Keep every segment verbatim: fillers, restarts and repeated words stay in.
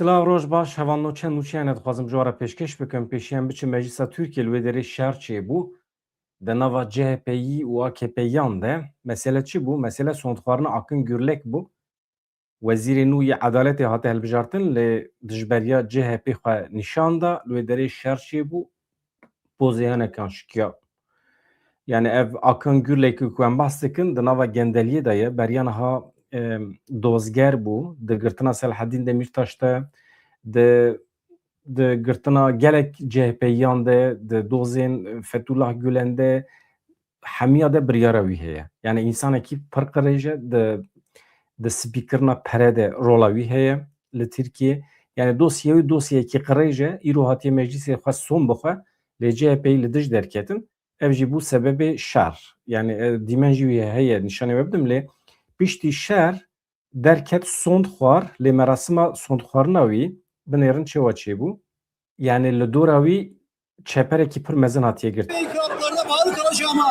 Silav, roj baş, hevalno, çend nûçeyane dixwazim ji we re pêşkêş bikim. Pêşiyan biçim, Meclisa Tirkiyê li wê derê şer çêbû. Di nava C H P'yî û A K P'yan de mesele çi bû? Mesele sondxwarina Akın Gürlek bû. Wezîrê nû yê Edaletê hate hilbijartin, lê dijberiya C H P xwe nîşan da, li wê derê şer çêbû, pozê hinekan şikiya. Yani ev Akın Gürlekî ku em behs dikin, di nava gendeliyê de ye. Beriya niha, em, dozger bû, di girtina Selahaddin Demirtaş de, di, di girtina gelek C H P'yan de, di dozên Fethullah Gülen de, hemiya de biryara wî heye. Yani însanekî pir qirêj e, di, di spîkirina pere de rola wî heye li Tirkiyê. Yani dosyê wî dosyeyekî qirêj e, îro hatiye meclîsê xwe son bixwe, lê C H P'yî li dij derketin. Ev jî bû sebebê şer. Yani, e, dîmen jî wî heye, nîşanê we bidim, lê piştî şer derket sond xwar, lê merasima sondxwarina wî binêrin çewa çêbû. Yani li dora wî çeperekî pir mezin hatiye girtin. İnkılaplarda bağlı kalacağıma,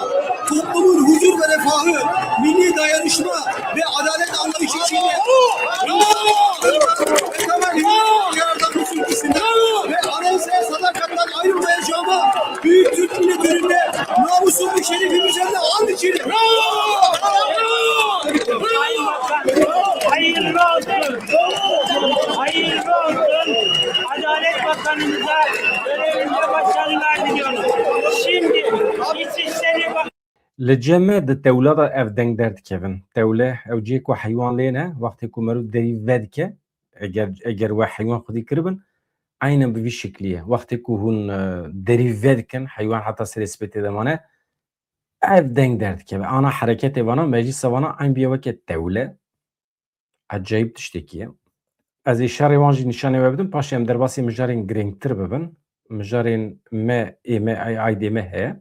toplumun huzur ve refahı, milli dayanışma ve adalet anlayışı içinde ve temel hukuk kararlarının ülkesinde ve anayasaya sadakatten ayrılmayacağıma büyük Türk millet önünde namusum ve şerefim üzerine ant içerim. Bravo! Bravo! Hayırlı olsun. Hayırlı olsun. Adalet Bakanımıza görevinde başarılar diliyorum. Şimdi İçişleri Bak- Li cem me di tewla de ev deng derdikevin. Tewle ew cihê ku heywan lê ne, wextê ku meriv derî vedike, eger, eger we heywan xwedî kiribin, eynen bi vî şiklî ye. Wextê ku hûn, e, derî vedikin, heywan heta serê sibê tê de mane, ev deng derdikeve. Ana hereketê vana, meclîsa vana eyn bûye weke tewle. Ecayîb tiştekî ye. Ez ê şerê wan jî nîşanê we bidim, paşê em derbasî mijarên girîngtir bibin. Mijarên me, ê me, ay-, aydê me heye.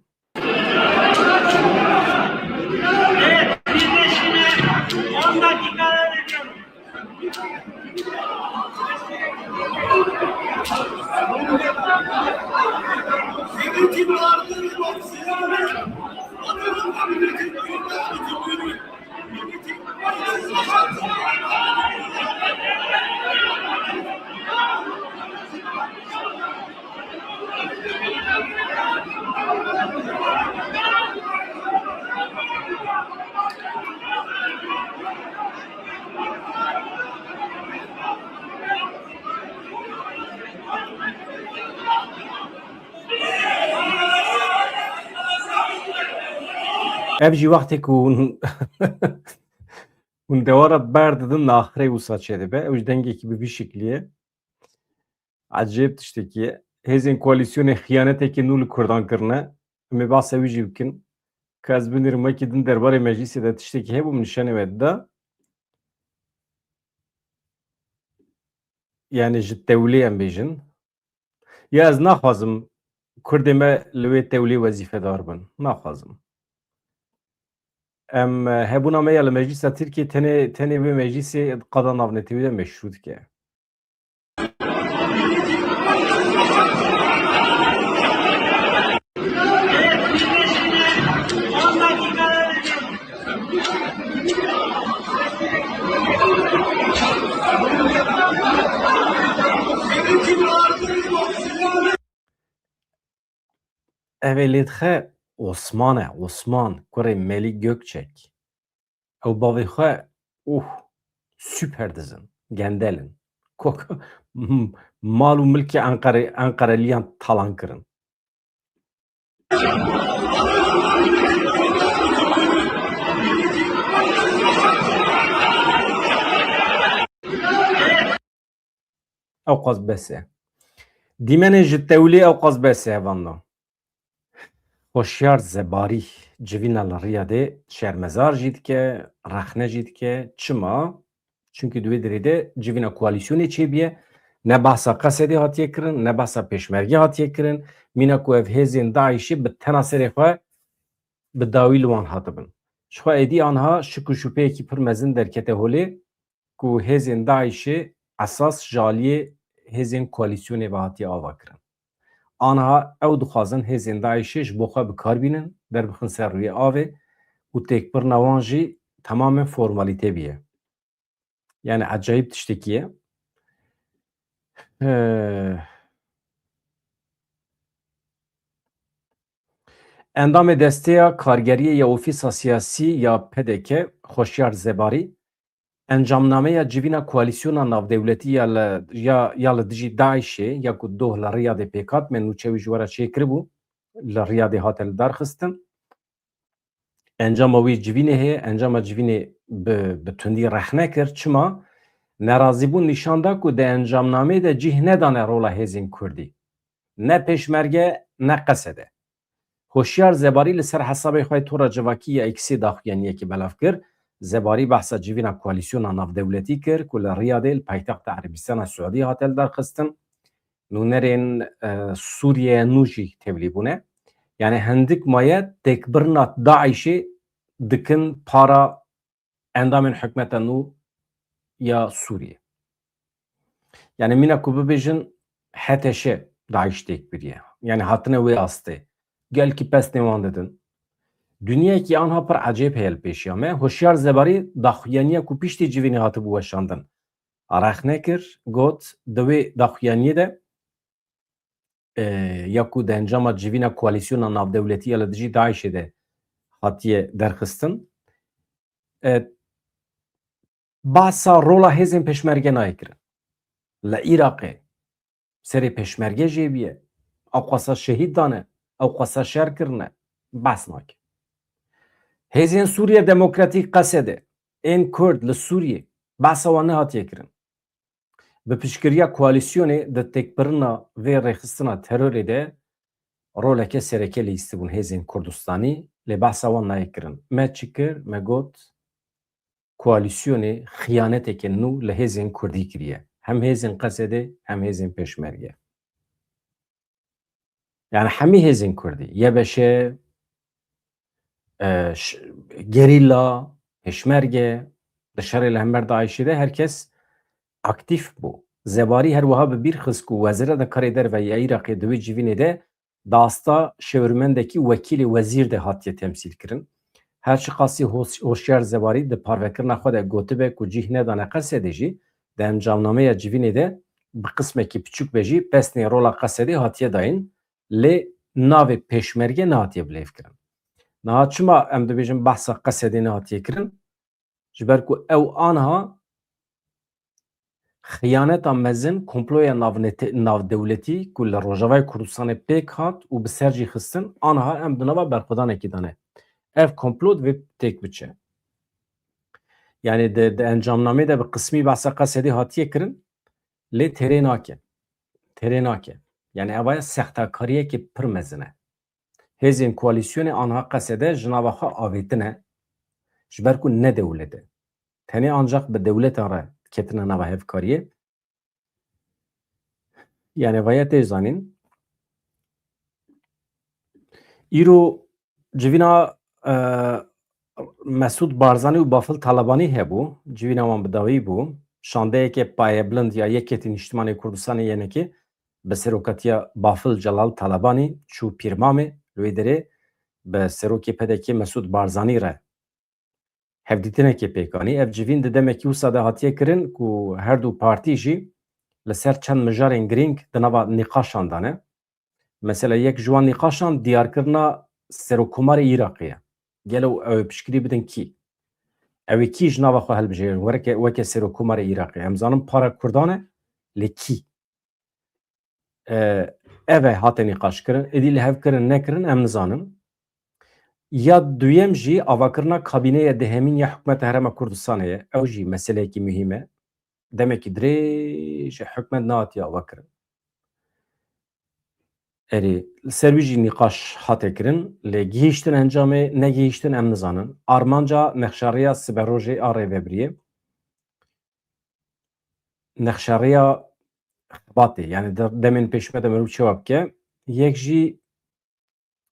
Ev jî wextê ku hûn, hûn dewara berdidin, naxirê wisa çêdibe. Ew ji dengekî bi vî şiklî ye. Ecêb tiştekî ye. Hêzên koalîsyonê xiyaneteke nû li Kurdan kirine. Em ê behsa wî jî bikin. Ka ez binêrim wekî din derbarê meclîsê de tiştekî hebû, min nîşanê we dida. Yani ji tewlê em bêjin. Ya ez naxwazim Kurdê me li wê tewlê wezîfedar bin. Naxwazim. Em, e, hebûna me ya li Meclîsa Tirkiyê tenê, tenê wê meclîsê qada navnetewî de meşrû dike. Ev ê lê dixe Osman e, Osman, kurê Melî Gökçek. Ew bavê xwe, uh, super dizin, gendelin. Kok, mal û milkê Enqere-, Enqereliyan talan kirin. Ew qas bes e. Dîmenê ji tewlê ew qas bes e, hevalno. Hoşyar Zebarî civîna li Riyadê şermezar jî dike, rexne jî dike. Çima? Çimkî di wê derê de civîna koalîsyonê çêbûye. Ne behsa Qesedê hatiye kirin, ne behsa Pêşmergê hatiye kirin. Mîna ku ev hêzên DAIŞê bi tena serê xwe bi dawî li wan hatibin. Ji xwe êdî anha şik û şûpeyekî pir mezin derkete holê ku hêzên DAIŞê esas ji aliyê hêzên koalîsyonê ve hatiye ava kirin. Anha ew dixwazin hêzên DAIŞê ji bo xwe bi kar bînin, derbixin ser rûyê avê û têkbirina wan jî temamen formalîte bûye. Yani ecayîb tiştekî ye. Eh, Endamê Desteya Kargeriyê ya Ofîsa Siyasî ya P D K, Xoşyar Zebarî, encamnameya civîna koalîsyona navdewletî ya li, ya, ya li dijî DAIŞê ya ku doh li Riyadê pêk hat, me nûçe wî ji we re çêkiribû, li Riyadê hate lidarxistin. Encama wî civînê heye, encama civînê bi, bi tundî rexne kir. Çima? Nerazîbûn nîşan da ku di encamnameyê de cih nedane rola hêzên Kurdî. Ne Pêşmerge, ne Qesede. Hoşyar Zebarî li ser hesabê xwe tora civakî ya Eksê daxuyaniyekê belav kir. Zebarî behsa civîna koalîsyona navdewletî kir ku li Riyadê li paytexta Erebistana Siûdî hate lidarxistin. Nûnerên, e, Sûriye nû jî tevlî bûne. Yani hindik maye têkbirina DAIŞê dikin para endamên hikmeta nû ya Sûriye. Yani mîna ku bibêjin H T Ş DAIŞ têk biriye. Yani hatine wê astê. Gelkî pesnê wan didin. Dinyayekî anha pir ecêb heye li pêşiya me. Hoşyar Zebarî daxuyaniya ku piştî civînê hatibû weşandin rexne kir, got, di wê daxuyaniyê de, e, ya ku di encama civîna koalîsyona navdewletî ya li dijî DAIŞê de hatiye derxistin, e, bahsa rola hêzên Pêşmerge nayê kirin. Li Iraqê serê Pêşmerge jê bûye, ew qasa şehîd dane, ew qasa şer kirine, behs nake. Hêzên Sûriye Demokratîk, Qesede, ên Kurd li Sûriyê, behsa wan nehatiye kirin. Bi piştgiriya koalîsyonê di têkbirina vê rêxistina terorê de roleke sereke lîstibûn hêzên Kurdistanî, lê behsa wan nayê kirin. Me çi kir? Me got, koalîsyonê xiyaneteke nû li hêzên Kurdî kiriye. Hem hêzên Qesedê, hem hêzên Pêşmerge. Yani hemî hêzên Kurdî, Y B Ş, e, ş-, gerîla, pêşmerge, di şerê li hember DAIŞê de her kes aktîf bû. Zebarî her wiha bi bîr xist ku wezîra de karê derve ya Iraqê di wê civînê de di asta şêwirmendekî wekîlê wezîr de hatiye temsîl kirin. Her çiqasî Hos-, Hoşyar Zebarî di parvekirina xwe de gotibe ku cih nedane Qesedê jî, di encamnameya civînê de bi qismekî piçûk be jî pesnê rola Qesedê hatiye dayîn, lê navê Pêşmerge nehatiye bilêvkirin. Niha çima em dibêjin behsa Qesedê nehatiye kirin? Ji ber ku ew anha xiyaneta mezin, komploya navnete-, navdewletî ku li Rojavayê Kurdistanê pêk hat û bi ser jî xistin, anha em di nava berxwedanekî de ne. Ev komplo divê têk biçe. Yani di, di encamnamê de bi qismî behsa Qesedê hatiye kirin, lê têrê nake. Têrê nake. Yani ev aya sextakariyekê pir mezin e. Hêzên koalîsyonê anha Qesede ji nava xwe avêtine, ji ber ku ne dewlet e. Tenê ancaq bi dewletan re ketine nava hevkariyê. Yani vaya tê zanîn. Îro civîna, e, Mesûd Barzanî û Bafil Talebanî hebû. Civîna wan bi dawî bû. Şandeyeke payebilind ya Yekêtî Niştimanê Kurdistanê, Y N K, bi serokatiya Bafil Celal Talebanî çû Pîrmamê, li wê derê bi serokê P D K Mesûd Barzanî re hevdîtinekê pêk anî. Ev civîn di demekî wisa de hatiye kirin ku her du partî jî li ser çend mijarên girîng di nava nîqaşan de ne. Mesela yek ji wan nîqaşan diyarkirina Serokkomarê Iraqê ye. Gelo ew ê piştgirî bidin kî? Ew ê kî ji nava xwe hilbijêrin weke, weke Serokkomarê Iraqê? Em zanin para Kurdan e, lê kî? E, ev e hate nîqaşkirin, êdî li hev kirin nekirin em nizanin. Ya duyem jî avakirina kabîneya dehemîn ya hikûmeta Herêma Kurdistanê ye. Ew jî meseleyekî muhîm e. Demekî dirêj e hikûmet nehatiye avakirin. Erê, li ser wî jî nîqaş hate kirin, lê gihîştin encamê, negihîştin em nizanin. Armanca nexşerêya siberojê a rêvebiriyê, nexşerêya xebatê, yani de-, demên pêş me de mirov çawa bike, yek jî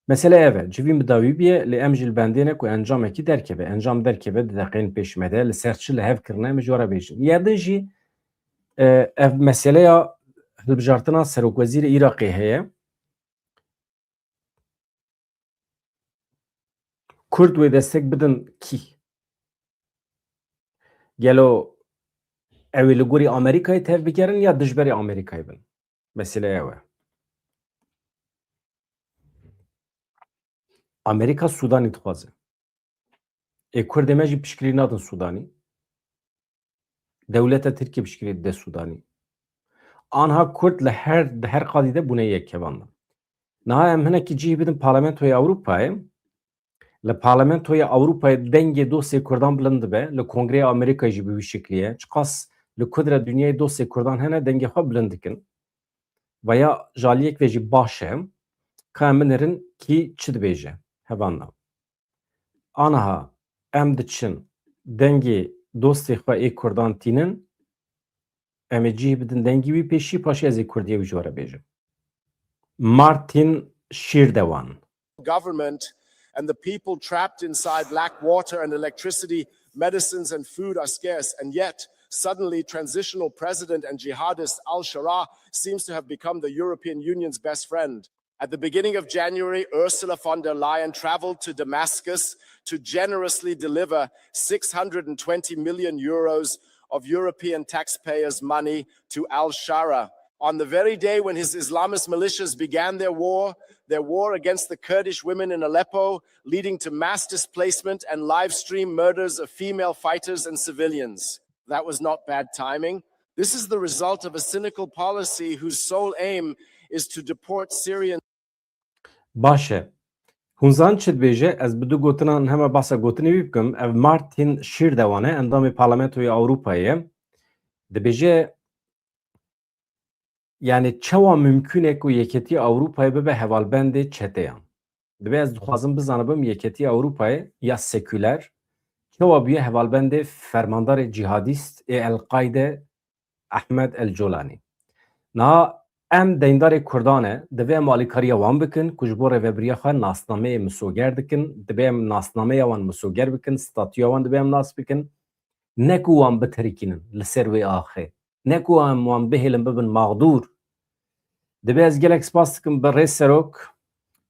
mesele ev e, civîn bi dawî bûye, lê em jî li bendê ne ku encamekî derkeve. Encam derkeve di deqeyên pêş me de, li ser çi li hev kirine, em ji we re bêjin. Ya din jî, e, ev meseleya hilbijartina serokwezîrê Iraqê heye. Kurd wê destek bidin kî? Gelo Ew ê li gorî Amerîkayê tevbigerin ya dijberê Amerîkayê bin? Mesele ew e. Amerîka Sûdanî dixwaze. Ê Kurdê me jî piştgirî nadin Sûdanî. Dewleta Tirkiyê piştgirî dide Sûdanî. Anha Kurd li her, di her qadî de bûne yek hevalna. Niha em hinekî cihî bidin Parlamentoya Ewropayê. Li Parlamentoya Ewropayê dengê dostê Kurdan bilind dibe. Li Kongreya Amerîkayê jî bi wî şiklî ye. Çiqas li ku dire dinyayê dostê Kurdan hene dengê xwe bilind dikin. Veya ji aliyek ve jî baş e. Ka em binêrin kî çi dibêje. Hevalna. Aniha em diçin dengê dostê xwe ê Kurdan tînin, em ê cih bidin dengî wî pêşî, paşê ez ê Kurdiyê wî ji we re bêjim. Martin Şîrdewan. Government and the people trapped inside lack water and electricity, medicines and food are scarce, and yet suddenly transitional president and jihadist Al Shara seems to have become the European Union's best friend. At the beginning of January, Ursula von der Leyen traveled to Damascus to generously deliver six hundred and twenty million euros of European taxpayers' money to Al Shara. On the very day when his Islamist militias began their war, their war against the Kurdish women in Aleppo, leading to mass displacement and live stream murders of female fighters and civilians. That was not bad timing. This is the result of a cynical policy whose sole aim is to deport Syrian Baş e. Hûn zan çi dibêje? Ez bi du gotinan hema behsa gotinê wî bikim. Ev Martin Şîrdewan e, endamê Parlamentoya Ewropayê ye. Dibêje, yani çawa mimkûn e ku Yeketiya Ewropayê bibe hevalbendê çeteyan? Dibe ez dixwazim bizanibim Yeketiya Ewropayê ya sekûler çawa bûye hevalbendê fermandarê cîhadîst ê El-Qayde Ehmed El-Colanî. Niha em deyndarê Kurdan e, divê em alîkariya wan bikin ku ji bo rêvebiriya xwe nasnameyê misoger dikin, divê em nasnameya wan misoger bikin, statûya wan divê em nas bikin. Ne ku wan biterikînin li ser wê axê. Ne ku em wan bihêlin bibin maxdûr. Divê ez gelek spas dikim bi rê serok.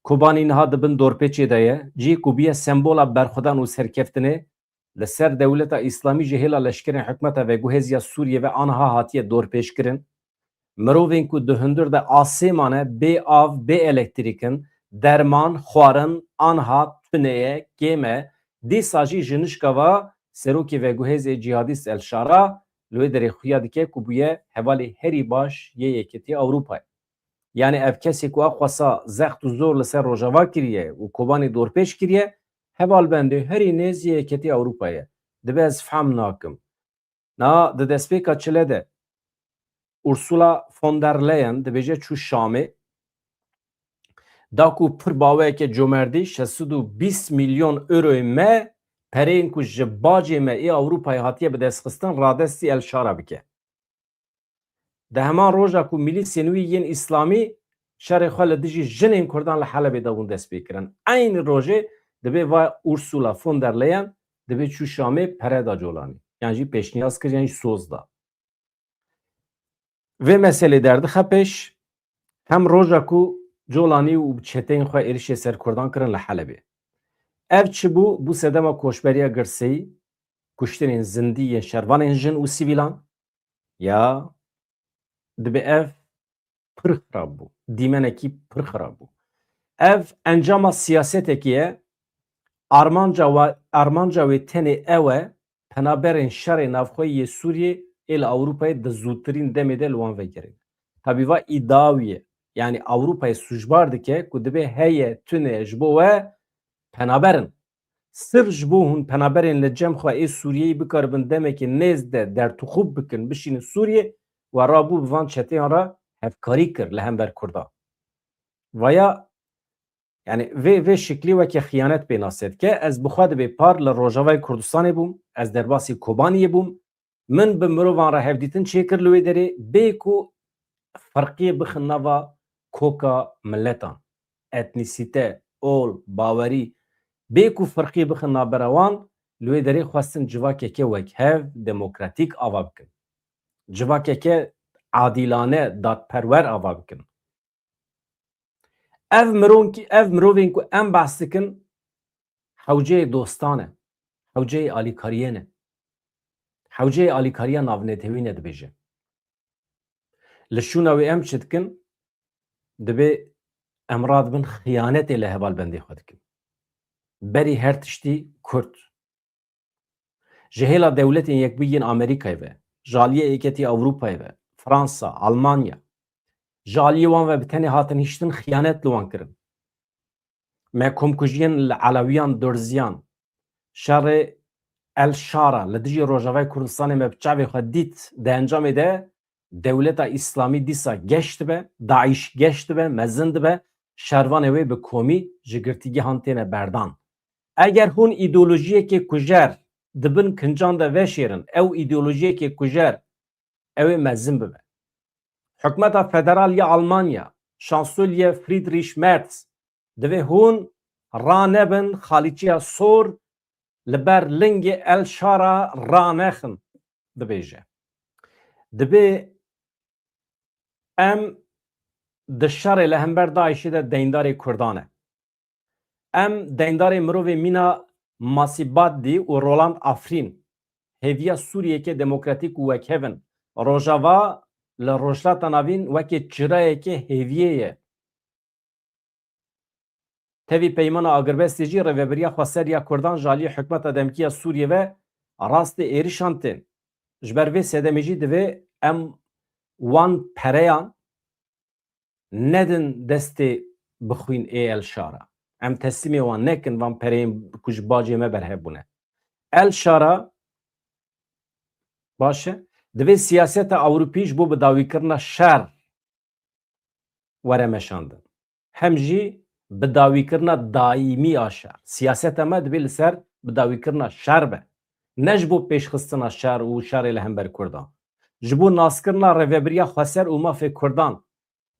Kobanî niha di bin dorpêçê de ye. Cihê ku bûye sembola berxwedan û serkeftinê, li ser dewleta Îslamî ji hêla leşkerên hikûmeta veguhêz ya Sûriyê ve aniha hatiye dorpêçkirin. Mirovên ku di hundir de asê mane, bê av, bê elektrîk in, derman, xwarin, aniha tune ye, kêm e. Dîsa jî ji nişka va serokê veguhêzê cîhadîst El Şara li wê derê xuya dike ku bûye hevalê herî baş yê Yeketiya Ewropayê. Yani ev kesê ku axwasa zext û zor li ser Rojava kiriye û Kobanê dorpêç kiriye, hevalbendê herî nêz yê Yeketiya Ewropayê ye. Dibe ez fehm nakim. Na di destpêka çile de Ursula von der Leyen dibêje çû Şamê, da ku pir baweyeke comerdî şeş sed û bîst milyon euroyê me, pereyên ku ji bacê me ê Ewropayê hatiye bidestxistin, radestî El Şara bike. Di heman roja ku milîsên wî yên îslamî şerê xwe li dijî jinên Kurdan li Helebê dabûn dest pê kirin, eynî rojê dibê va Ursula von der Leyen dibê çû Şamê pere da Colanî. Yan jî pêşniyaz kir, yan jî soz da. Vê meselê derdixe pêş, hem roja ku Colanî û çeteyên xwe êrişê ser Kurdan kirin li Helebê. Ev çi bû? Bû sedema koçberiya girseyî, kuştinên zindî yên şervanên jin û sivîlan. Ya, dibe ev pir xirab bû. Dîmenekî pir xirab bû. Ev encama siyasetekê ye. Armanca wa-, armanca wê tenê ew e, penaberên şerê navxweyî yê Sûriyê ê li Ewropayê di zûtirîn demê de li wan vegerîn. Tabî va îdia wî ye. Yanî Ewropayê sûcbar dike ku dibê heye tune ji bo we penaber in. Sirf ji bo hûn penaberên li cem xwe ê Sûriyeyî bikaribin demekê nêz de dertûxûb bikin, bişînin Sûriyê, we rabû bi van çeteyan re hevkarî kir li hember Kurda. Vaya, yani vê, vê şiklî weke xiyanet pê nas dike. Ez bi xwe dibê par li Rojavayê Kurdistanê bûm, ez derbasî Kobaniyê bûm. Min bi mirovan re hevdîtin çêkir li wê derê, bê ku ferqiyê bixin nava koka miletan, etnîsîte, ol, bawerî, bê ku ferqiyê bixin navbera wan, li wê derê xwestin civakeke wekhev, demokratîk ava bikin. Civakeke adîlane, dadperwer ava bikin. Ev mironkî-, ev mirovên ku em behs dikin, hewceyê dostan e, hewceyê alîkariyê ne. hewceyê alîkariya navnetewî ne dibêje. Li şûna wê em çi dikin? Dibê em radibin xiyanetê li hevalbendê xwe dikin. Berî her tiştî Kurd. Ji hêla dewletên Yekbûyî yên Amerîkayê ve, ji aliyê Êketî Ewropayê ve, Fransa, Almanya, ji aliyê wan ve bi tenê hatin hiştin, xiyanet li wan kirin. Me komkujiyên li Elewiyan, Durziyan, şerê El Şara li dijî Rojavayê Kurdistanê me bi çavê xwe dît, di encamê de dewleta Îslamî dîsa geş dibe, DAIŞ geş dibe, mezin dibe, şervanê wê bi komî ji girtîgehan têne berdan. Eger hûn îdeolojiyekê kujer di bin kincan de veşêrin, ew îdeolojiyekê kujer, ew ê mezin bibe. Hikûmeta federal ya Almanya, Şansolye Friedrich Merz, divê hûn ranebin xalîçeya sor li ber lingê El Şara ranexin, dibêje. Dibê em di şerê li hember DAIŞê de deyndarê Kurdan e. Em deyndarê mirovê mîna Masî Badlî û Roland Afrîn, hêviya Sûriyeke demokratîk û wekhev in. Rojava li Rojhilata Navîn wekê çirayeke hêviyê ye. Tevî peymana agirbestê jî rêvebiriya xweser ya Kurdan ji aliyê hikûmeta demkî ya Sûriyê ve rastê êrişan tên. Ji ber vê sedemê jî divê em wan pereyan nedin destê bixwîn ê El Şara. Em teslîmê wan nekin, van pereyên ku ji bacê me berhev bûne. El Şara, baş e, divê siyaseta Ewropî ji bo bidawîkirina şer were meşandin. Hem jî bidawîkirina daîmî a şer. Siyaseta me divê li ser bidawîkirina şer be. Ne ji bo pêşxistina şer û şerê li hember Kurdan. Ji bo naskirina rêvebiriya xweser û mafê Kurdan.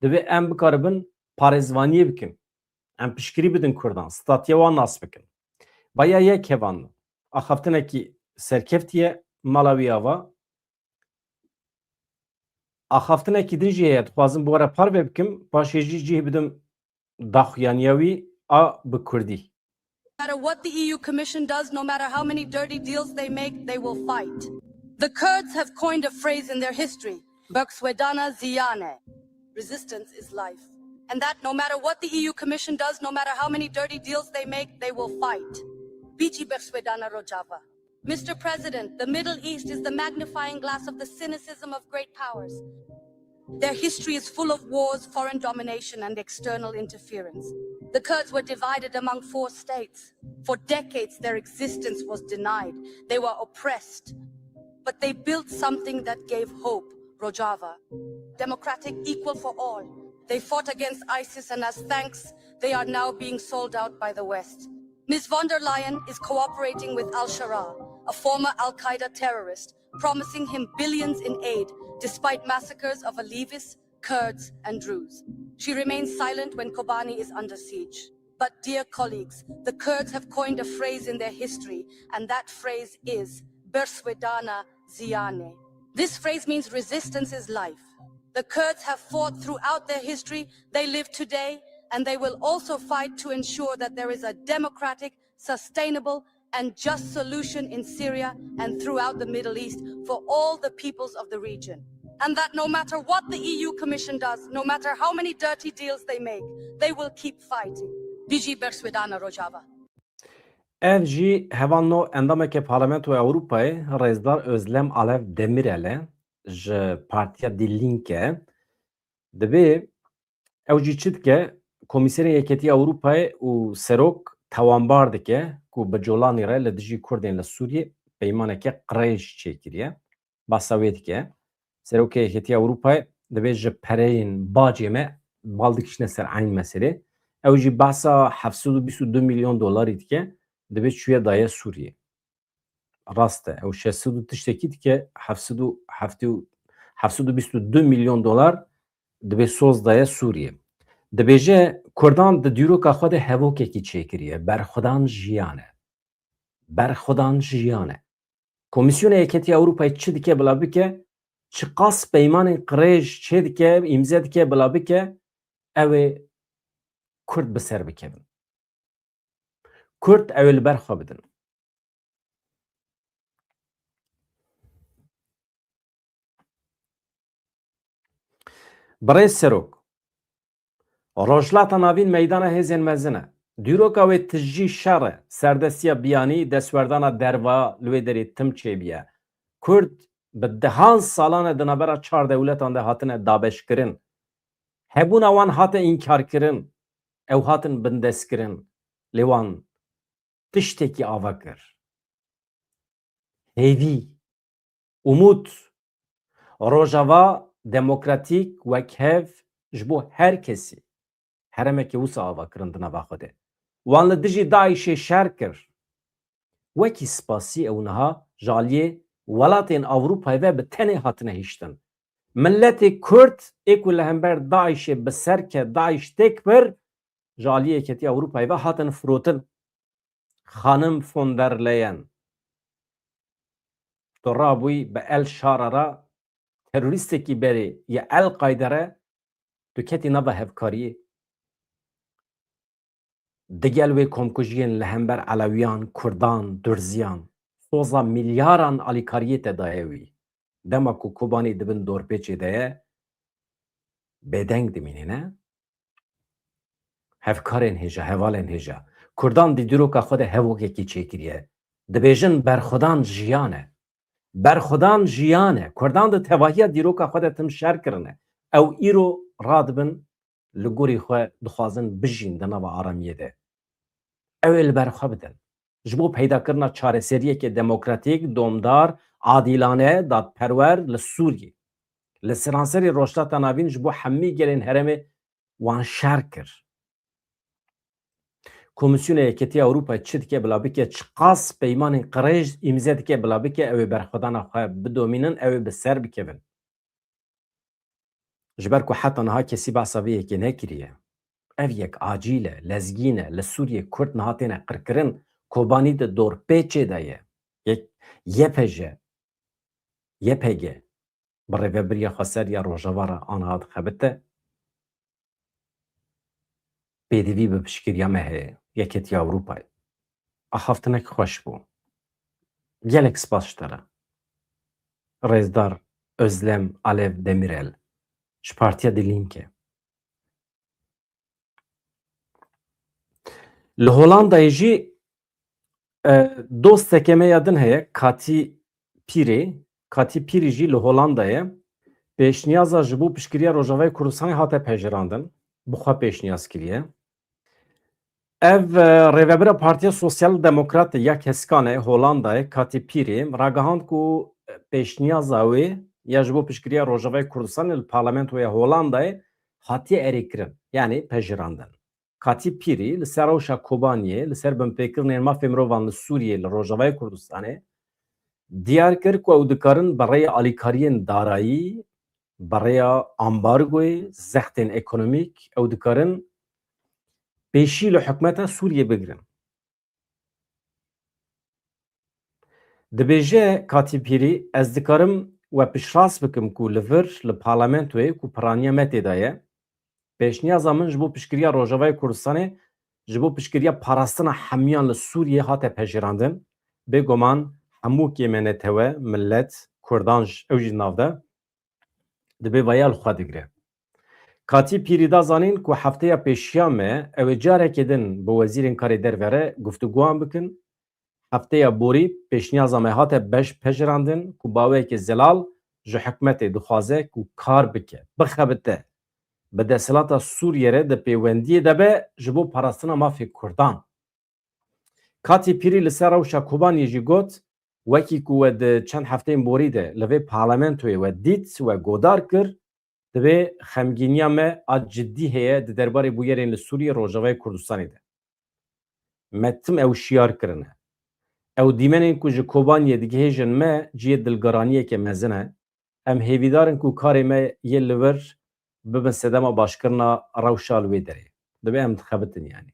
Divê em bikaribin parêzvaniyê bikin. Em piştgirî bidin Kurdan, statiya wan nas bikin. Baya yek hevan axaftinekî serkevtî ye mala wî ava. Axaftinekî din jî heye, dixwazim bi we re parve bikim, paşê jî cih bidim daxuyaniya wî a bi kurdî. No matter what the E U Commission does, no matter how many dirty deals they make, they will fight. The Kurds have coined a phrase in their history, Berxwedana Ziyane. Resistance is life. And that no matter what the E U Commission does, no matter how many dirty deals they make, they will fight. Bijî Berxwedana Rojava. Mister President, the Middle East is the magnifying glass of the cynicism of great powers. Their history is full of wars, foreign domination, and external interference. The Kurds were divided among four states. For decades, their existence was denied. They were oppressed. But they built something that gave hope, Rojava. Democratic, equal for all. They fought against ISIS, and as thanks, they are now being sold out by the West. Miz von der Leyen is cooperating with al-Sharaa, a former al-Qaeda terrorist, promising him billions in aid despite massacres of Alevis, Kurds, and Druze. She remains silent when Kobani is under siege. But, dear colleagues, the Kurds have coined a phrase in their history, and that phrase is Berxwedana Ziyane. This phrase means resistance is life. The Kurds have fought throughout their history, they live today, and they will also fight to ensure that there is a democratic, sustainable, and just solution in Syria and throughout the Middle East for all the peoples of the region. And that no matter what the E U Commission does, no matter how many dirty deals they make, they will keep fighting. Bijî Berxwedana Rojava. Ev jî hevalno endameke Parlamentoya Ewropayê, Rêzdar Özlem Alev Demirel e, ji Partiya Die Linke. Dibê ew jî çi dike? Komîserên Yeketiya Ewropayê û serok tawanbar dike ku bi colanî re li dijî Kurdên li Sûriyê peymaneke qirêj çêkiriye. Basa wê dike. Serokê Yeketiya Ewropayê dibê ji pereyên bacê me bal dikişine ser eyn meselê. Ew jî behsa heft sed û bîst û du milyon dolarî dike, dibê çûye daye Sûriyê. Rast e, ew şeş sed û tiştekî dike, heft sed û heftê û, heft sed û bîst û du milyon dolar dibê soz daye Sûriyê. Dibêje, Kurdan di dîroka xwe de hevokekî çêkiriye, berxwedan jiyan e. Berxwedan jiyan e. Komîsyona Yeketiya Ewropayê çi dike bila bike, çiqas peymanên qirêj çêdike, îmze dike bila bike, ew ê Kurd bi ser bikevin. Kurd ew ê li ber xwe bidin. Birêz Serok, Rojhilata Navîn meydana hêzên mezin e. Dîroka wê tijî şer e, serdestiya biyanî, destwerdana derva li wê derê tim çêbûye. Kurd bi dehan salan e di navbera çar dewletan de hatine dabeşkirin. Hebûna wan hate înkarkirin. Ew hatin bindestkirin. Lê wan tiştekî ava kir. Hêvî, umûd, Rojava demokratîk, wekhev ji bo her kesî, herêmeke wisa ava kirin di nava xwe de. Wan li dijî DAIŞê şer kir. Wekî spasî ew niha ji aliyê welatên Ewropayê ve bi tenê hatine hiştin. Miletê Kurd ê ku li hember DAIŞê bi ser ket, DAIŞ têk bir, ji aliyê Yekîtiya Ewropayê ve hatin firotin. Xanim von der Leyen, tu rabûyî bi El Şara re, terorîstekî berê yê El Qayde re, tu ketî nava hevkariyê. Digel wê komkujiyên li hember Elewiyan, Kurdan, Durziyan, soza milyaran alîkariyê te daye wî. Dema ku Kobanî di bin dorpêçê de ye, bêdeng dimînî, ne? Hevkarên hêja, hevalên hêja. Kurdan di dîroka xwe de hevokekî çêkiriye. Dibêjin berxwedan jiyan e. Berxwedan jiyan e. Kurdan di tevahiya dîroka xwe de tim şer kirine. Ew îro radibin, li gorî xwe dixwazin bijîn di nava aramiyê de. Ew ê li ber xwe bidin. Ji bo peydakirina çareseriyeke demokratîk, domdar, adîlane, dadperwer li Sûriyê, li seranserê Rojhilata Navîn ji bo hemî gelên herêmê wan şer kir. Komîsyona Yekîtiya Ewropayê çi dike bila bike, çiqas peymanên qirêj îmze dike bila bike, ew ê berxwedana xwe bidomînin, ew ê bi ser bikevin. Ji ber ku heta niha kesî behsa vê yekê nekiriye. Ev yek acîl e, lezgîn e, li Sûriyê Kurd niha têne qirkirin, Kobanî di dorpêçê de ye. Yek, Y P J, Y P G, bi rêvebiriya xweser ya Rojava re aniha dixebite. Pêdivî bi piştgiriya me heye, Yekîtiya Ewropayê. Axaftinek xweş bû. Gelek spas ji te re. Rêzdar Özlem Alev Demirel ji Partiya Die Linke. Li Holandayê jî, e, dosteke me ya din heye, Katî Pîrê. Katî Pîrî jî li Holandayê pêşniyaza ji bo piştgiriya Rojavayê Kurdistanê hate pejirandin. Bi xwe pêşniyaz kiriye. Ev, e, rêvebira Partiya Sosyal Demokratê ya Keskanê Holandayê, Katî Pîrî, ragihand ku pêşniyaza wê ya ji bo piştgiriya Rojavayê Kurdistanê li Parlamentoya Holandayê hatiye erêkirin, yanî pejirandin. Katî Pîrî li ser rewşa Kobaniyê, li ser binpêkirinên mafê mirovan li Sûriyê, li Rojavayê Kurdistanê diyar kir ku ew dikarin bi rêya alîkariyên darayî, bi rêya ambargoyê, zextên ekonomîk, ew dikarin pêşî li hikûmeta Sûriyê bigirin. Dibêje Katî Pîrî, ez dikarim we piştrast bikim ku li vir li parlamentoyê ku piraniya me tê de ye, pêşniyaza min ji bo piştgiriya Rojavayê Kurdistanê, ji bo piştgiriya parastina hemiyan li Sûriyê hate pejirandin. Bêguman hemû kê me netewe, milet, Kurdan ji, ew jî nav de, dibê vaya li xwe digire. Katî Pîrî da zanîn ku hefteya pêşiya me ew ê carekê din bi wezîrên karê derve re guftûguwan bikin. Hefteya borî pêşniyaza me hate beş pejirandin ku baweyeke zelal ji hikûmetê dixwaze ku kar bike, bixebite, bi desthilata Sûriyê re di pêwendiyê de be ji bo parastina mafê Kurdan. Katî Pîrî li ser rewşa Kobaniyê jî got, wekî ku we di çend hefteyên borî de li vê parlamentoyê we dît, we godar kir, divê xemgîniya me a cidî heye di derbarê bûyerên li Sûriyê, Rojavayê Kurdistanê de. Me tim ew şiyar kirine. Ew dîmenên ku ji Kobaniyê digihêjin me cihê dilgiraniyeke mezin e. Em hêvîdar in ku karê me yê li vir bibin sedema başkirina rewşa li wê derê. Divê em dixebitin yanî.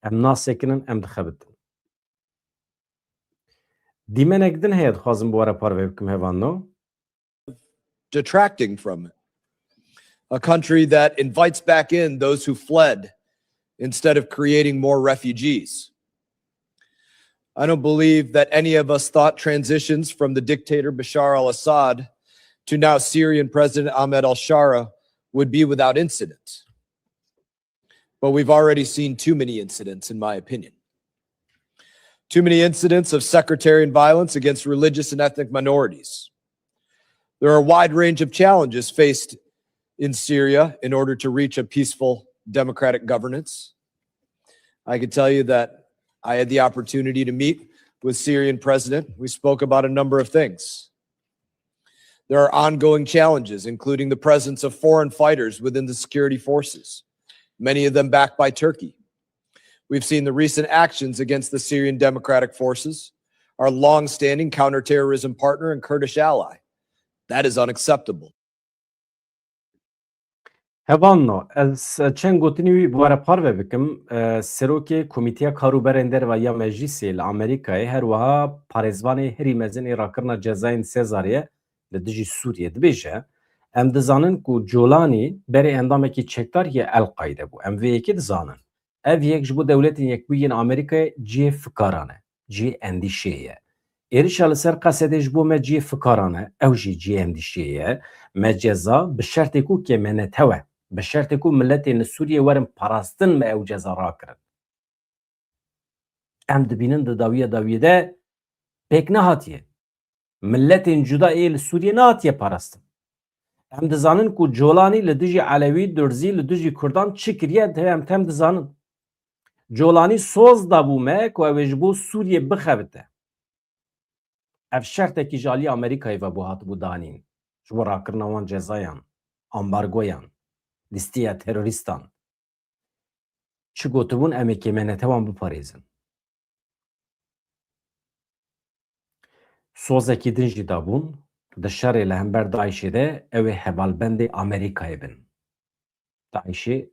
Em nasekinin, em dixebitin. Dîmenek din heye dixwazim bi we re parve bikim, hevalno. Detracting from it. A country that invites back in those who fled instead of creating more refugees. I don't believe that any of us thought transitions from the dictator Bashar al-Assad to now Syrian President Ahmed al-Sharaa would be without incident. But we've already seen too many incidents, in my opinion. Too many incidents of sectarian violence against religious and ethnic minorities. There are a wide range of challenges faced in Syria in order to reach a peaceful democratic governance. I can tell you that I had the opportunity to meet with Syrian president. We spoke about a number of things. There are ongoing challenges, including the presence of foreign fighters within the security forces, many of them backed by Turkey. We've seen the recent actions against the Syrian Democratic Forces, our long-standing counterterrorism partner and Kurdish ally. That is unacceptable. Hevalno, ez çend gotinî wî bi we re parve bikim. E, Serokê Komîteya Kar û Berên Derve ya Meclîsê li Amerîkayê, her wiha parêzvanê herî mezin ê rakirina cezayên Sezarê li dijî Sûriyê dibêje, em dizanin ku Colanî berê endamekî çekdar yê El-Qaîde bû. Em vê yekê dizanin. Ev yek ji bo Dewletên Yekbûyî yên Amerîkayê cihê fikaran e, cihê endîşeyê ye. Êrişa li ser Qesedê ji bo me cihê fikaran e, ew jî cihê endîşeyê ye. Me ceza bi şertê ku kêmenetew e, bi şertê ku miletên li Sûriyê werin parastin me ew ceza rakirin. Em dibînin di dawiya dawiyê de pêk nehatiye. Miletên cuda ê li Sûriyê nehatiye parastin. Em dizanin ku Colanî li dijî Elewî, Durzî, li dijî Kurdan çi kiriye, em tem dizanin. Colanî soz dabû me ku ew ê ji bo Sûriyê bixebite. Ev şertekî ji alî Amerîkayê ve bû hatibû danîn. Ji bo rakirina wan cezayan, ambargoyan, lîstiya terorîstan. Çi gotibûn, em ê kêmenetewan biparêzin. Sozekî din jî dabûn, di şerê li hember DAIŞê de ew ê hevalbendê Amerîkayê bin. DAIŞê,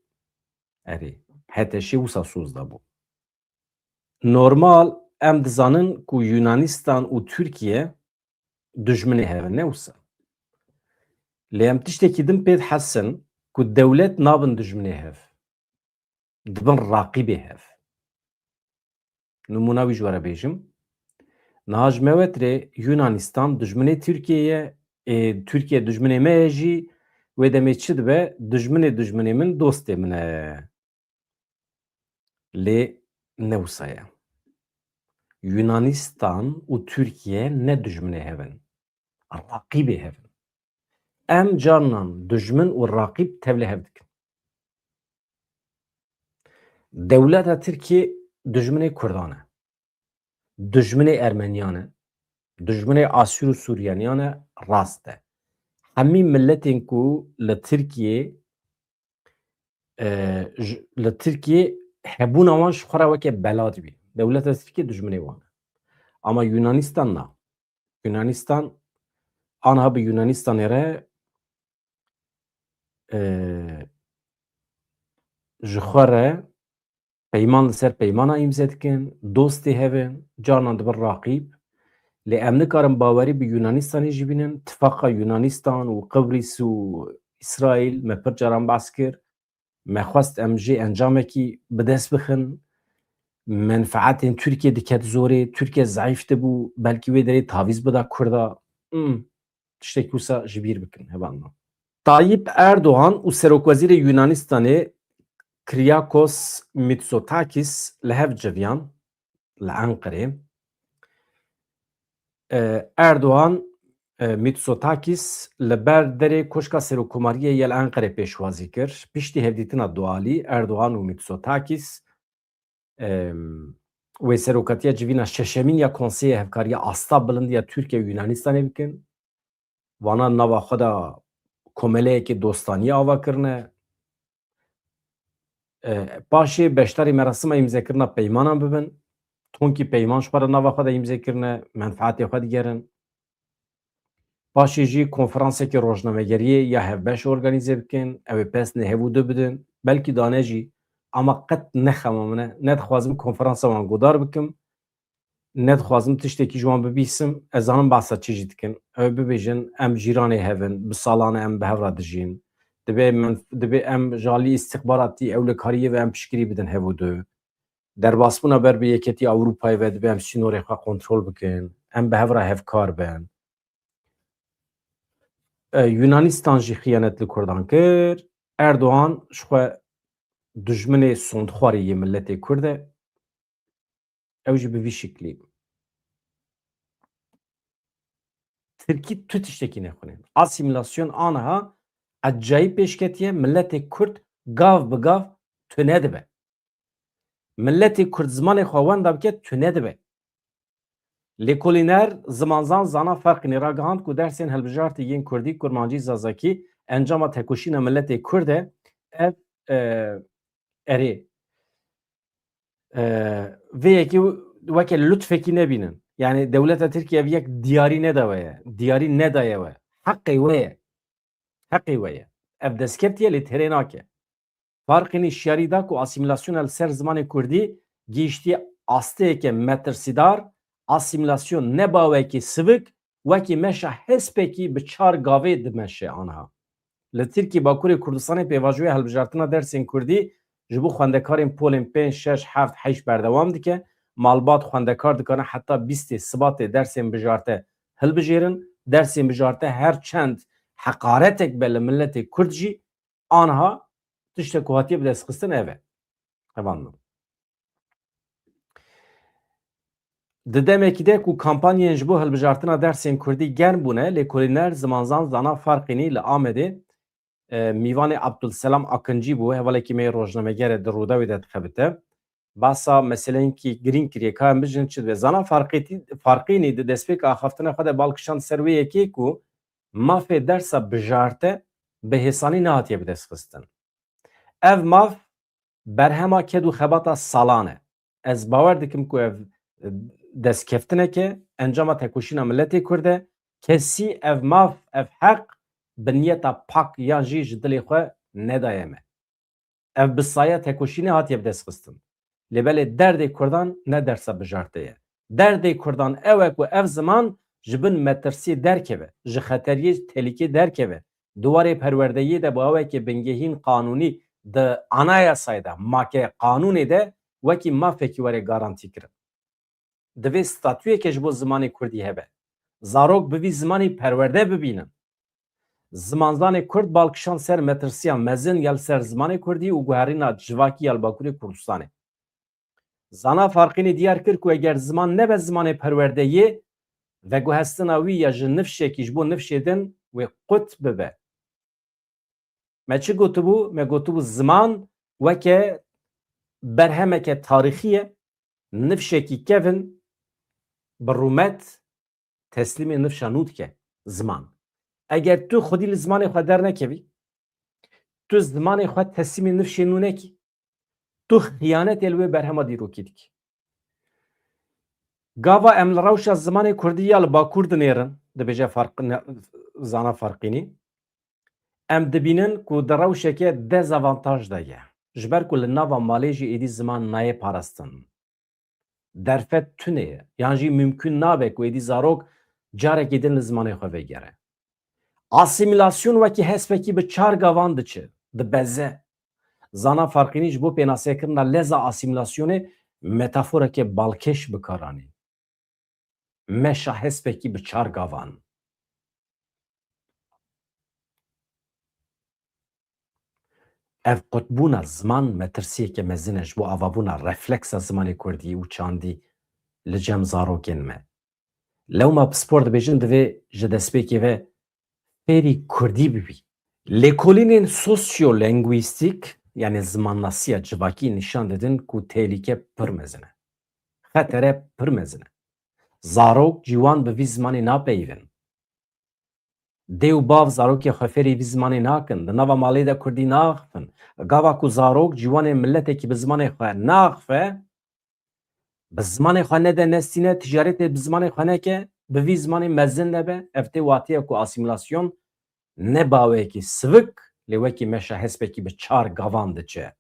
erê, HTŞê wisa soz dabû. Normal, em dizanin ku Yunanistan û Tirkiye dijminê hev in, ne wisa. Lê em tiştekî din pê dihesin ku dewlet nabin dijminê hev. Dibin raqîbê hev. Nimûna wî ji we re bêjim. Niha ji me wetirê Yunanistan dijminê Tirkiyê ye, ê, Tirkiye dijminê me ye jî, wê demê çi dibe? Dijminê dijminê min dostê min e. Lê ne wisa ye. Yunanistan û Tirkiye ne dijminê hev in. Raqîbê hev in. Em carinan dijmin û raqîb tevlê hev dikin. Dewleta Tirkiyê dijminê Kurdan e. Dijminê Ermeniyan e. Dijminê Asûr û Sûriyaniyan e, rast e. Hemî miletên ku li Tirkiyê, e, ji, li Tirkiyê hebûna wan ji xwe re weke bela dibî. Dewleta Tirkiyê dijminê wan e. Ama Yunanistan na. Yunanistan, anha bi Yunanistanê re, e, ji xwe re peyman li ser peymana îmze dikin, dostê hev in, carinan dibin raqîb. Lê em nikarin bawerî bi Yunanistanê jî bînin. Tifaqa Yunanistan û Qibrîs û Îsraîl, me pir caran behs kir. Me xwest em jê encamekî bi dest bixin. Menfaetên Tirkiye diket zorê. Tirkiye zeîf dibû, belkî wê derê tavîz bida Kurda. Hmm. Tiştekî wisa ji bîr bikin, hevalno. Tayyip Erdogan û Serokwezîrê Yunanistanê Kyriakos Mitsotakis li hev civiyan li Enqerê. E, Erdogan, e, Mitsotakis li ber derê Koşka Serokkomariyê yê li Enqerê pêşwazî kir. Piştî hevdîtina dualî, Erdogan û Mitsotakis, em, wê serokatiya civîna şeşemîn ya Konseyê Hevkariya Asta Bilind ya Tirkiye û Yunanistanê bikin. Vana nava xwe de komeleyekê dostaniyê ava kirine. E, paşê beşdarî merasima îmzekirina peymanan bibin. Tonkî peyman ji xwe re nava xwe de îmze kirine, menfaetê xwe digerin. Paşê jî konferansekê rojnamegeriyê ya hevbeş organîze bikin, ew ê pesnê hev û du bidin. Belkî dane jî, ama qet ne xema min e, nedixwazim konferansa wan godar bikim. Nedixwazim tiştekî ji wan bibîsim, ez zanim behsa çi jî dikin. Ew ê bibêjin, em cîranê hev in, bi salan e em bi hev re dijîn. Divê min, divê em ji alî îstixbaratî ewlekariyê ve em piştgirî bidin hev û du. Derbasbûna ber bi Yeketî Ewropayê ve divê em sînorê xwe kontrol bikin. Em bi hev re hevkar bin. E, Yunanistan jî xiyanet li Kurdan kir. Erdogan ji xwe dijminê sondxwarê yê miletê Kurd e. Ew jî bi vî şiklî. Tirkî tu tiştekî nexwîne. Asîmîlasyon aniha ecayî pêşketiye, miletê Kurd gav bi gav tune dibe. Miletê Kurd zimanê xwe wenda bike, tune dibe. Lêkolîner, zimanzan Zana Ferqînî ragihand ku dersên hilbijartê yên Kurdî, Kurmancî, Zazakî encama tekoşîna miletê Kurd e. Ev, e, erê, e, vê yekê weke lutfekî nebînin. Yani dewleta Tirkiye ev yek diyarî nedawe ye. Diyarî nedaye we. Heqê we ye. Heqê we ye. Ev destkeftî ye, lê têrê nake. Farqînî şiyarî da ku asîmîlasyona li ser zimanê kurdî gihîştiye asteyeke metirsîdar, asîmîlasyon ne bawekî sivik, wekî meşa hespekî bi çar gavê dimeşe aniha. Li Tirkî Bakurê Kurdistanê pêvajoya hilbijartina dersên kurdî ji bo xwendekarên polên pênc, şeş, heft, heşt berdewam dike. Malbat xwendekar dikane heta bîstê Sibatê dersên bijarte hilbijêrin. Dersên bijarte her çend heqaretek be li miletê kurd jî, aniha tiştek ku hatiye bidestxistin ev e. Hevalno. Di demekî de ku kampanyên ji bo hilbijartina dersên kurdî germ bûne, lêkolîner zimanzan Zana Farqînî li Amedê, e, mîvanê Abdulselam Akincî bû, hevalekî me yê rojnameger e, di Rûdawê de dixebite. Basa meseleyekî girîng kiriye, ka em bijin çi dibe. Zana Farqîtî-, Farqînî di destpêka axaftina xwe de bal kişand ser wê yekê ku mafê dersa bijarte bi hêsanî nehatiye bidestxistin. Ev maf berhema ked û xebata salan e. Ez bawer dikim ku ev, e, destkeftineke encama tekoşîna miletê Kurd e. Kesî ev maf, ev heq bi niyeta pak yan jî ji dilê xwe nedaye me. Ev bi saya tekoşînê hatiye bidestxistin. Lê belê derdê Kurdan ne dersa bijarte ye. Derdê Kurdan ew e ku ev ziman ji bin metirsiyê derkeve, ji xeteriyê, tehlîkê derkeve. Di warê perwerdeyê de bi awekê bingehîn qanûnî di anayasayê de, make qanûnê de wekî mafekî were garantî kirin. Divê statuyeke ji bo zimanê kurdî hebe. Zarok bi vî zimanî perwerde bibînin. Zimanzanê kurd bal kişand ser metirsiya mezin ya li ser zimanê kurdî û guherîna civakî ya li Bakurê Kurdistanê. Zana Farqînî diyar kir ku eger ziman nebe zimanê perwerdeyê, veguhestina wî ya ji nifşekî ji bo nifşê din wê qut bibe. Me çi gotibû? Me gotibû ziman weke berhemeke tarîxî ye, nifşekî kevin bi rûmet teslîmê nifşa nû dike ziman. Eger tu xwedî li zimanê xwe dernekevî, tu zimanê xwe teslîmê nifşê nû nekî, tu xiyanetê li wê berhema dîrokî dikî. Gava em li rewşa zimanê kurdî ya li Bakur dinêrin, dibêje Farq-, ne-, Zana Farqînî, em dibînin ku di rewşeke dezavantaj de ye. Ji ber ku li nava malê jî êdî ziman nayê parastin. Derfet tune ye, yan jî mimkun nabe ku êdî zarok carekî din li zimanê xwe vegere. Asîmîlasyon wekî hespekî bi çar gavan diçe, dibeze. Zana Farqînî ji bo pênasekirina leza asîmîlasyonê metaforeke balkêş bi kar anî. Meşa hespekî bi çar gavan. Ev qutbûna ziman metirsiyeke mezin e ji bo avabûna refleksa zimanê kurdî û çandî li cem zarokên me. Lewma pispor dibêjin divê ji destpêkê ve fêrî kurdî bibî. Lêkolînên sosyolenguîstîk, yani zimannasiya civakî nîşan didin ku tehlîke pir mezin e. Xetere pir mezin e. Zarok ciwan bi vî zimanê napeyivin. Dê û bav zarokê xwe fêrî vî zimanê nakin. Di nava malê de kurdî naxifin. Gava ku zarok ciwanê miletekî bi zimanê xwe naxife, bi zimanê xwe nede nestîne, ticaretê bi zimanê xwe neke, bi vî zimanê mezin nebe, ev tê watiya ku asîmîlasyon ne baweyekî sivik, lê wekî meşa hespekî bi çar gavan diçe.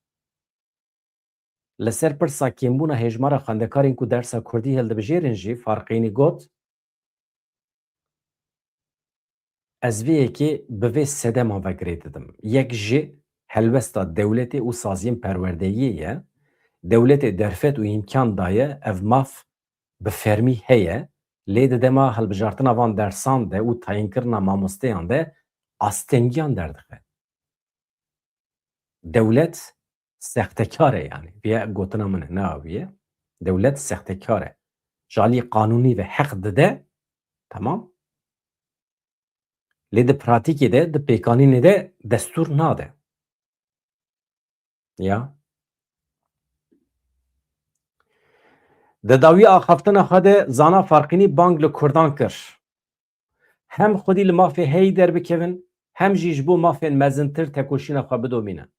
Li ser pirsa kêmbûna hêjmara xwendekarên ku dersa kurdî hildibijêrin jî Farqînî got, Ez vê yekê bi vê sedeman ve girê didim. Yek jî helwesta dewletê û saziyên perwerdeyiyê ye. Dewletê derfet û îmkan daye ev maf bi fermî heye, lê di dema hilbijartina van dersan de û tayînkirina mamosteyan de astengiyan derdixe. Dewlet sextekar e yani. Vê gotina min e, ne aviye. Dewlet sextekar e. Ji alî qanûnî ve heq dide, tamam. Lê di pratîkê de, di pêkanînê de destûr nade. Ya. Di dawiya axaftina xwe de Zana Farqînî bang li Kurdan kir. Hem xwedî li mafê heyî derbikevin, hem jî ji bo mafên mezintir tekoşîna xwe bidomînin.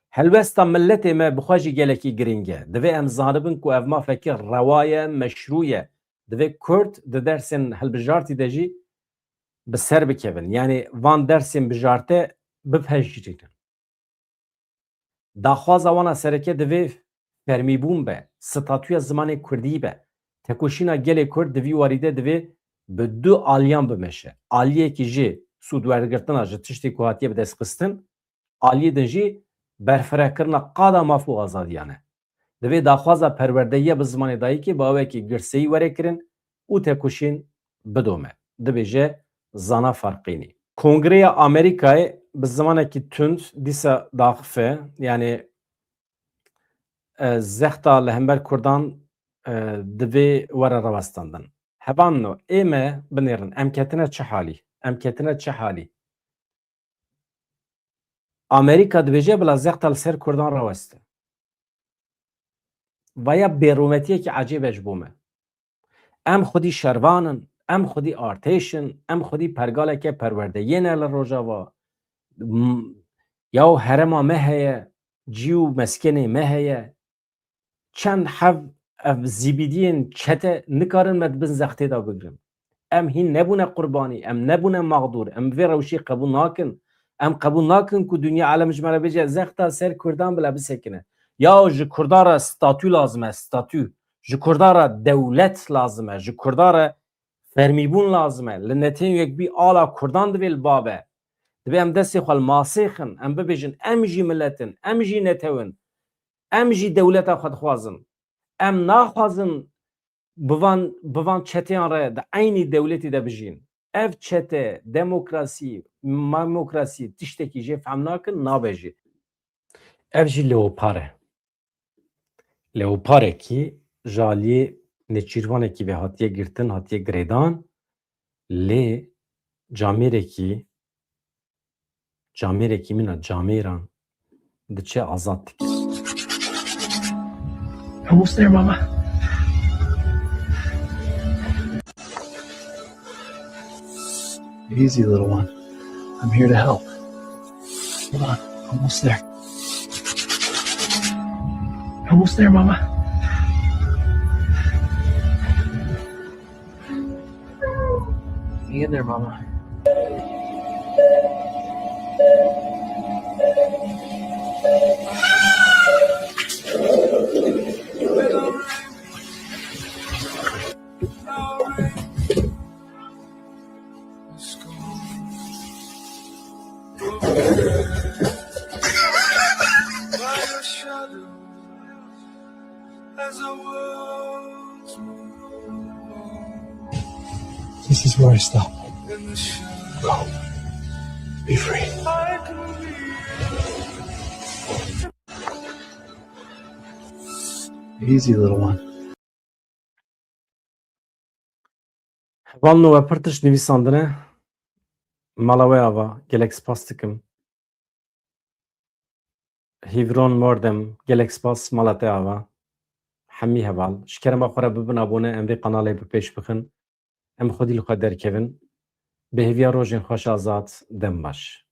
Helwesta miletê me bi xwe jî gelekî girîng e. Divê em zanibin ku ev mafekî rewa ye, meşrû ye. Divê Kurd di dersên hilbijartî de jî bi ser bikevin. Yanî van dersên bijarte bipejirînin. Daxwaza wan a sereke divê fermîbûn be, statûya zimanê kurdî be. Tekoşîna gelê Kurd di vî warî de divê bi du aliyan bimeşe. Aliyekî jî sûdwergirtina ji tiştê ku hatiye bidestxistin, aliyê din jî berfirekirina qada maf û azadiyan e. Divê daxwaza perwerdeyiya bi zimanê dayikê bi awekî girseyî were kirin û tekoşîn bidome, dibêje Zana Farqînî. Kongreya Amerîkayê bi zimanekî tund dîsa daxife, yanî, e, zexta li hember Kurdan, e, divê were rawestandin. Hevalno, ê me binêrin, em ketine çi halî? Em ketine çi halî? Amerîka dibêje bila zexta li ser Kurdan raweste. Vaya bêrûmetiyekî ecêb e ji bo me. Em xwedî şervan in, em xwedî artêş in, em xwedî pergaleke perwerdeyê ne li Rojava. M-, yaw herêma me heye, cî û meskenê me heye. Çend heb ev zîbîdiyên çete nikarin me di bin zextê de bigrin. Em hîn nebûne qurbanî, em nebûne mexdûr, em vê rewşê qebûl nakin. Em qebûl nakin ku dinya alem ji me re bêje, zexta ser Kurdan bila bisekine. Ya ji Kurdan re statû lazim e, statû. Ji Kurdan re dewlet lazim e, ji Kurdan re fermîbûn lazim e. Li netewên yekbûyî ala Kurdan divê li ba be. Divê em destê xwe li masê xin, em bibêjin, em jî milet in, em jî netew in. Em jî dewleta xwe dixwazin. Em naxwazin bi van, bi van çeteyan re di eynî dewletê de bijîn. Ev çete, demokrasî, mamokrasî tiştekî jê fehm nakin, nabe jî. Ev jî leopar e. Leoparekî ji aliyê nêçîrvanekî ve hatiye girtin, hatiye girêdan, lê camêrekî, camêrekî mîna camêran diçe azad dike. Almost there, Mama. Easy, little one. I'm here to help. Hold on. Almost there. Almost there, Mama. Hang in there, Mama. This is where I stop. Go. Be free. Easy, little one. Hevalno, we pir tişt nivîsandine. Mala we ava, gelek spas dikim. Hîvron Mordem, gelek spas, mala te ava. Hemî heval. Ji kerema xwe re bibin abone, em vê kanalê bi pêş bixin. Em xwedî li xwe derkevin. Bi hêviya rojên xweş azad, dem baş.